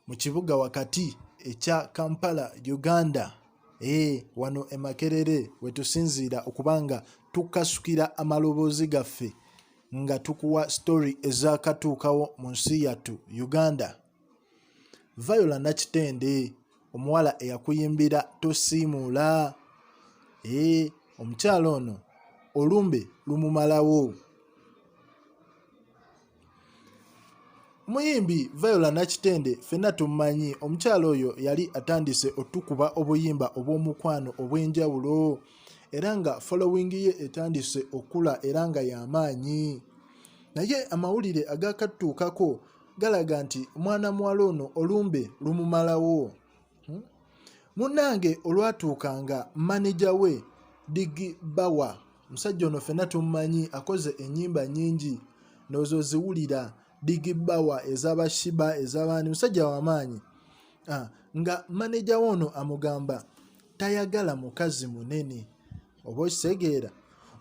Mu kibuga wakati ekya Kampala, Uganda, ee wano e Makerere we tusinziira okuba nga tukasukira amaloboozi gaffe nga tukuwa story ezaakatuukawo mu nsi yattu Uganda. Viola Nakitende omuwala eyakuyimbira Tosiimuula, ee omukyala ono olumbe lumumalawo. Omuyimbi Viola Nakitende ffenna tumumanyi, omukyala oyo yali atandise otukuba obuyimba obw'omukwano obw'enjawulo era nga following ye etandise okula era nga y'amaanyi. Naye amawulire agakatutuukako galaga nti mwana muwala ono olumbe lumumalawo. Munnange olwatuuka nga maneja we Dig Bawa, omusajja ono ffenna tumumanyi akoze ennyimba nnyingi ndowooza oziwulira Dig Bawa ez'aba Shiba ez'abaani musajja w'amaanyi nga maneja we ono amugamba tayagala mukazi munene oba okitegeera.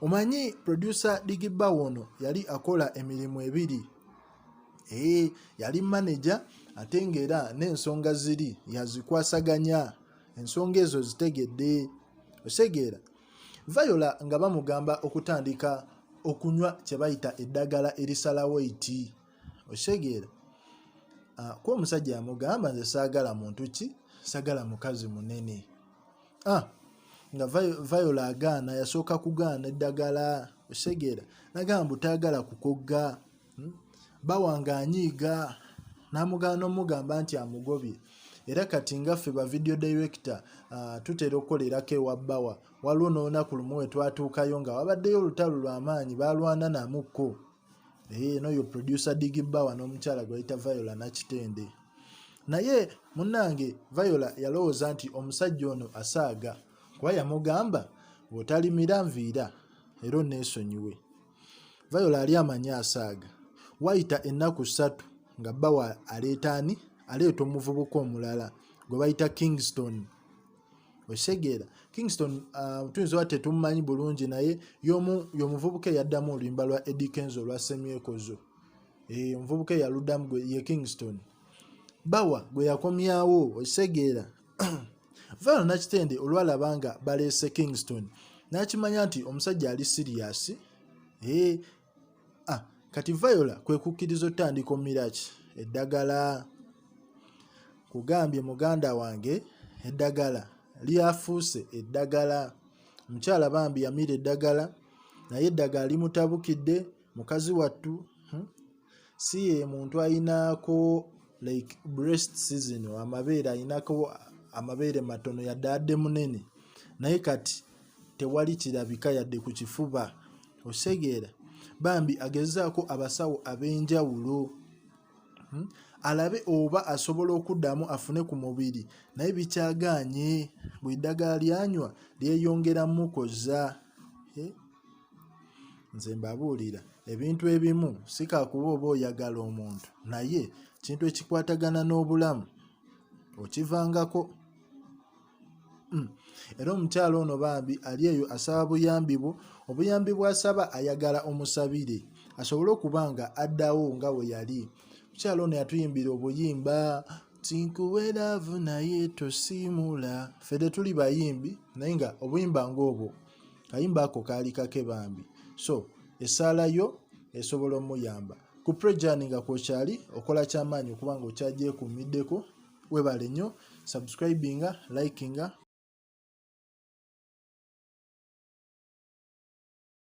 Omanyi producer Dig Bawa ono yali akola emirimu ebiri. Ee, yali maneja ate ng'era n'ensonga ziri yazikwasaganya, ensonga ezo zitegedde. Osegeera? Viola nga bamugamba okutandika okunywa kye bayita eddagala erisala weyiti. Osegeera? Ah, kuba omusajja yamugamba nze saagala muntu ki, saagala mukazi munene. Ah, nga Viola agaana, yasooka kugaana eddagala. Osegeera? Nagamba mbu tayagala kukogga. Bba wange anyiiga n'amugaana omugamba nti amugobye era kati nga ffe ba video director tutera okukolerako ewa bbawa waliwo n'olunaku lumu we twatuukayo nga wabaddeyo olutalo lw'amaanyi baalwana namukko ee n'oyo producer Digi Bbawa n'omukyala gwe bayita Viola Nakitende. Naye munnange Viola yalowooza nti omusajja ono asaaga kuba yamugamba bw'otalimira nviira era onneesonyiwe. Viola ali amanyi asaaga. Wayita ennaku ssatu nga bba wa aleeta ani? Aleeta omuvubuka omulala gwe bayita Kingston. Okitegeera? Kingston tuyinza oba tetumumanyi bulungi naye y'omu y'omuvubuka eyaddamu oluyimba lwa Eddy Kenzo olwa Semyekozo. Omuvubuka eyaluddamu gwe ye Kingston. Bawa gwe yakomyawo okitegeera. Viola Nakitende olwalaba nga baleese Kingston n'akimanya nti omusajja ali siriyasi. Kati Viola kwe kukkiriza otandika omira ki eddagala. Kugambye muganda wange eddagala lyafuuse eddagala. Omukyala bambi yamira eddagala naye eddagala limutabukidde mukazi wattu. Si ye muntu ayinaako like breast zino amabeere ayinako amabeere matono yadde adde munene naye kati tewali kirabika yadde ku kifuba. Osegeera? Bambi agezaako abasawo ab'enjawulo alabe oba asobola okuddamu afune ku mubiri naye bikyagaanye buli ddagala ly'anywa lyeyongera mmukoza. Nze mbabuulira ebintu ebimu si kakuba oba oyagala omuntu naye kintu ekikwatagana n'obulamu okivangako. Era omukyala ono bambi ali eyo asaba buyambi bwo, obuyambi bw'asaba ayagala omusabire asobole okuba nga addawo nga bwe yali. Omukyala ono yatuyimbira obuyimba tinkuwe laavu naye tosiimula. Ffe tetuli bayimbi naye nga obuyimba ng'obwo kayimba ako kaali kake bambi. So essaala yo esobola omuyamba. Ku Prejani nga kw'okyali okola kyamaanyi okuba nga okyagyekuumiddeko. Weebale nnyo, subscribinga, likinga.